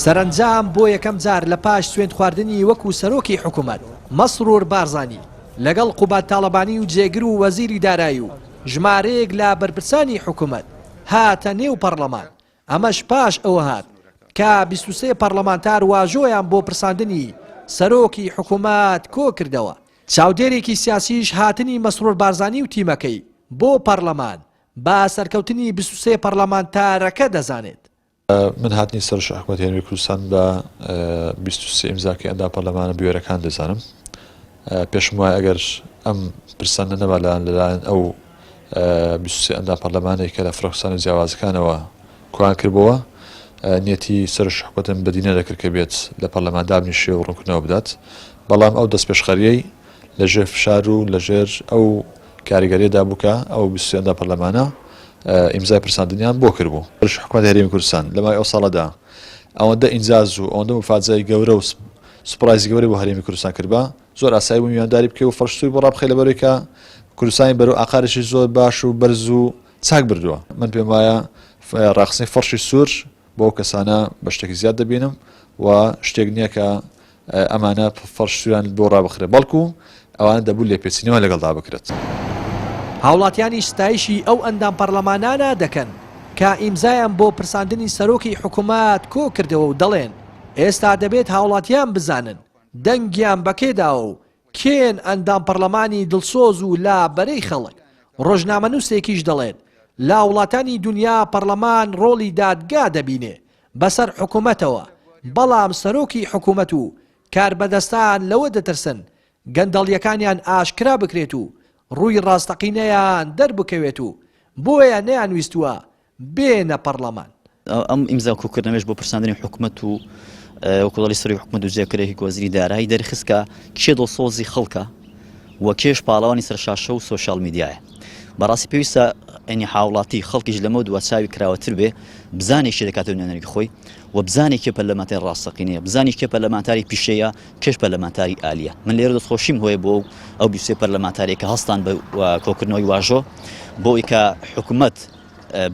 سەرەنجام بۆ یەکەم جار لە پاش سوێندخواردنی وەکو سەرۆکی حکومەت، مەسرور بارزانی لەگەڵ قوباد تاڵەبانی و جێگر و وەزیری دارایی و ژمارەیەک لە بەرپرسانی حکومەت هاتە نێو پەڕڵەمان، ئەمەش پاش ئەوە هات کە 23 پەڕڵەمانتار واژۆیان بۆ پرساندنی سەرۆکی حکومەت کۆکردەوە. چاودێرێکی سیاسیش هاتنی مەسرور بارزانی و تیمەکەی بۆ پەڕڵەمان بە سەرکەوتنی 23 پەڕڵەمانتارەکە دەزانێت. من هاتنی سەرۆکی حکومەتی هەرێمی کوردستان بە 23 ئیمزاکەی ئەندام پەرلەمانە بوێرەکان دەزانم. پێشم وایە ئەگەر ئەم پرسانە نەبا لەلایەن ئەو 23 ئەندام پەرلەمانەی کە لە فراکسیۆنە جیاوازەکانەوە کۆیان کردبۆوە، نیەتی سەرۆکی حکومەتم بەدی نەدەکرد کە بێت لە پەرلەمان دابنیشێ و ڕوونکردنەوە بدات، بەڵام ئەو دەستپێشخەرییەی لەژێر فشار و لەژێر ئەو کاریگەرییەدا بوو کە ئەو 23 ئەندام پەرلەمانە ئیمزای پرساندنیان بۆ کردبوو. سەرۆکی حکومەتی هەرێمی کوردستان لە ماوەی ئەو ساڵەدا ئەوەندە ئینجاز و ئەوەندە موفاجەئەی گەورە و سوپرایزی گەورەی بۆ هەرێمی کوردستان کردبا، زۆر ئاسایی بوو میوانداری بکەی و فەرش سووری بۆ ڕابخەی لەبەرئەوەی کە کوردستانی بەرەو ئاقارێکی زۆر باش و بەرز و چاک بردووە. من پێم وایە ڕاخستنی فەرشی سوور بۆ ئەو کەسانە بە شتێکی زیاد دەبینم و شتێک نییە کە ئەمانە فەرش سووریان بۆ ڕابخرێت بەڵکو ئەوانە دەبوو لێپێچینەوە لەگەڵدا بکرێت. هاوڵاتیانیش ستایشی ئەو ئەندام پەڕلەمانانە دەکەن کە ئیمزایان بۆ پرساندنی سەرۆکی حکومەت کۆکردەوە و دەڵێن، ئێستا دەبێت هاوڵاتیان بزانن دەنگیان بەکێ داوە و کێن ئەندام پەڕلەمانی دڵسۆز و لە بەرەی خەڵک؟ ڕۆژنامەنووسێکیش دەڵێت، لە وڵاتانی دونیا پەڕلەمان ڕۆڵی دادگا دەبینێ بەسەر حکومەتەوە، بەڵام سەرۆکی حکومەت و کاربەدەستان لەوە دەترسن گەندەڵیەکانیان ئاشکرا بکرێت و ڕووی ڕاستەقینەیان دەربکەوێت و بۆیە نەیانویستووە بێنە پەڕلەمان. ئەم ئیمزا کۆکردنەوەیش بۆ پرساندنی حکومەت و وەکو دەڵی سەرۆکی حکومەت و جێگرێکی وەزیری دارایی دەرخست کە کێ دڵسۆزی خەڵکە و کێش پاڵەوانی سەر شاشە و سۆشیال میدیایە. بەڕاستی پێویستە ینی هاوڵاتی خەڵکیش لەمە دوا چاوی کراوەتر بێ بزانێ کێ دەکاتەوە نوێنەری خۆی و بزانێ کێ پەرلەمانتاری ڕاستەقینەیە بزانێ کێ پەرلەمانتاری پیشەیە کێش پەرلەمانتاری ئالیە من لێرە دەستخۆشیم هۆیە بۆ ئەو 23 پەرلەمانتارێک کە هەستان بە کۆکردنەوەی واژۆ بۆ ئەوەی کە حکومەت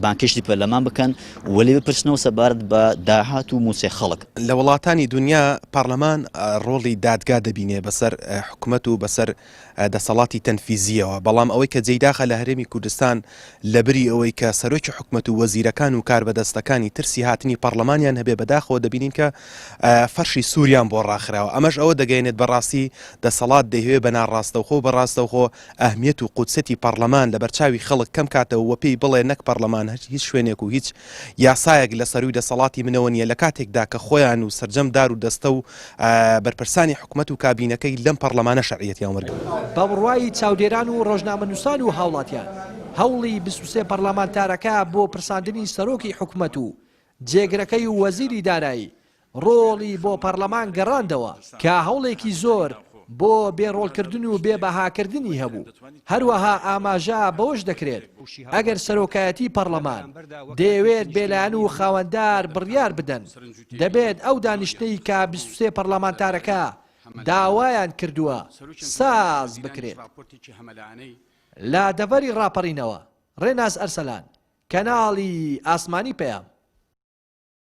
بانگهێشتی پەرلەمان بکەن و لێ بپرسنەوە سەبارەت بە داهات و مووچەی خەڵک. لە وڵاتانی دونیا پەڕلەمان ڕۆڵی دادگا دەبینێ بەسەر حکومەت و بەسەر دەسەڵاتی تەنفیزییەوە، بەڵام ئەوەی کە جێی داخە لە هەرێمی کوردستان لەبری ئەوەی کە سەرۆکی حکومەت و وەزیرەکان و کاربەدەستەکانی ترسی هاتنی پەڕلەمانیان هەبێ بەداخەوە دەبینین کە فەرشی سووریان بۆ ڕاخراوە ئەمەش ئەوە دەگەیەنێت بەڕاستی دەسەڵات دەیهەوێ بە ناڕاستەوخۆ و بە ڕاستەوخۆ ئەهمیەت و قودسەتی پەڕلەمان لەبەرچاوی خەڵک کەم کاتەوە و پێی بڵێ نەک پەڕلەمان هیچ شوێنێک و هیچ یاسایەک لە سەرووی دەسەڵاتی منەوە نیە لە کاتێکدا کە خۆیان و سەرجەم دار و دەستە و بەرپرسانی حکومەت و کابینەکەی لەم پەڕلەمانە شەرعیەتیان وەرگرتووە. بە بڕوای چاودێران و ڕۆژنامەنووسان و هاوڵاتیان، هەوڵی 23 پەڕلەمانتارەکە بۆ پرساندنی سەرۆکی حکومەت و جێگرەکەی و وەزیری دارایی ڕۆڵی بۆ پەڕلەمان گەڕاندەوە کە هەوڵێکی زۆر بۆ بێ ڕۆڵکردن و بێ بەهاکردنی هەبوو، هەروەها ئاماژە بەوەش دەکرێت ئەگەر سەرۆکایەتی پەڕلەمان دەیەوێت بێلایەن و خاوەندار بڕیار بدەن دەبێت ئەو دانیشتنەی کە 23 پەڕلەمانتارەکە داوایان کردووە ساز بکرێت. لە دەڤەری ڕاپەڕینەوە، ڕێناس ئەرسەلان، کەناڵی ئاسمانی پەیام.